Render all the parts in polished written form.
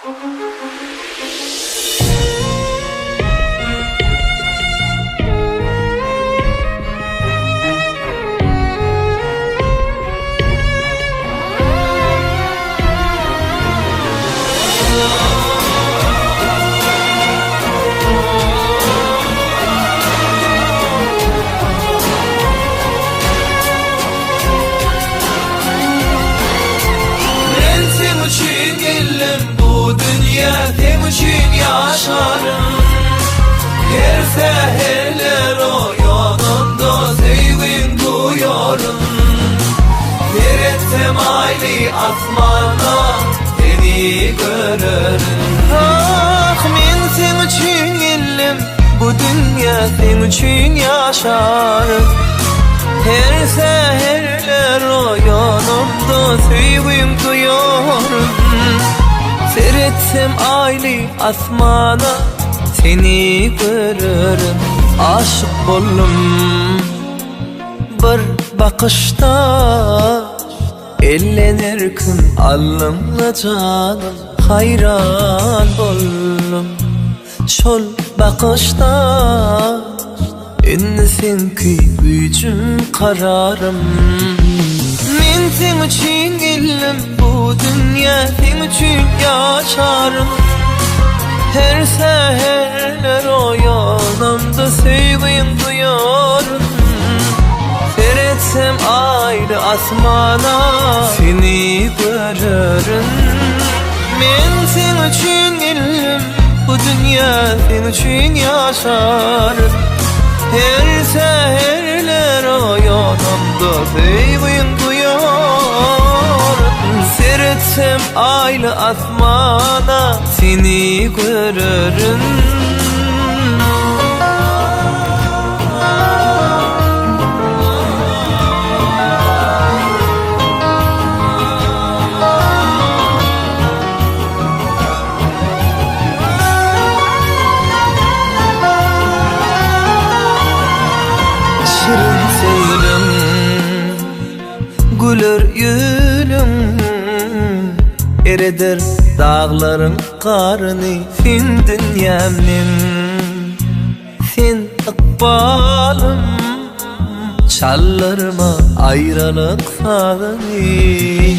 Men seň üçin geldim bu dünýä Seň üçin ýaşaryn Her säherler oýanamda Söýgiň duýaryn Seretsem aýly asmana Seni görerin Ah men seň üçin geldim bu dünýä Seň üçin ýaşaryn Her säherler oýanamda Söýgiň duýaryn Seretsem aýly asmana Seni görerin Aşyk boldum bir bakyşda Elden erkim aldyňla janym Haýran boldum şol bakyşda Indi seňki güýjüm kararym Men seň üçin geldim bu dünýä Seň üçin ýaşaryn Her säherler oýanamda Söýgiň duýaryn Seretsem aýly asmana Seni görerin Men seň üçin geldim bu dünýä Seň üçin ýaşaryn Her säherler oýanamda Söýgiň duýaryn Seretsem aýly asmana Seni görerin. Şirin söýgülim, güler ýüzüm, Ereder daglaryň garyny, Sen dünýäm meň. Sen ykbalym, Çaldyrma aýralyk sazyny.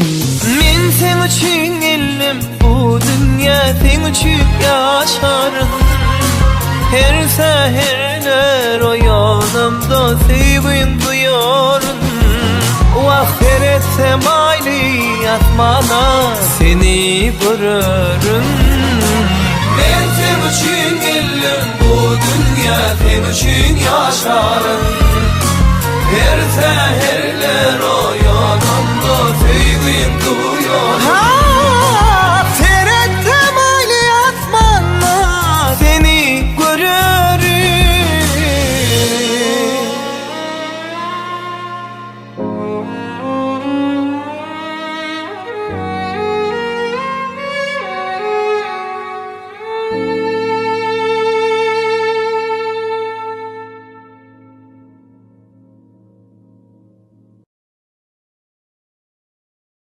Men seň üçin geldim bu dünýä, Seň üçin ýaşaryn. Her säherler oýanamda Söýgiň duýaryn. Wah, seretsem aýly asmana, Seni görerin. Men seň üçin geldim bu dünýä, Seň üçin ýaşaryn. Her säher.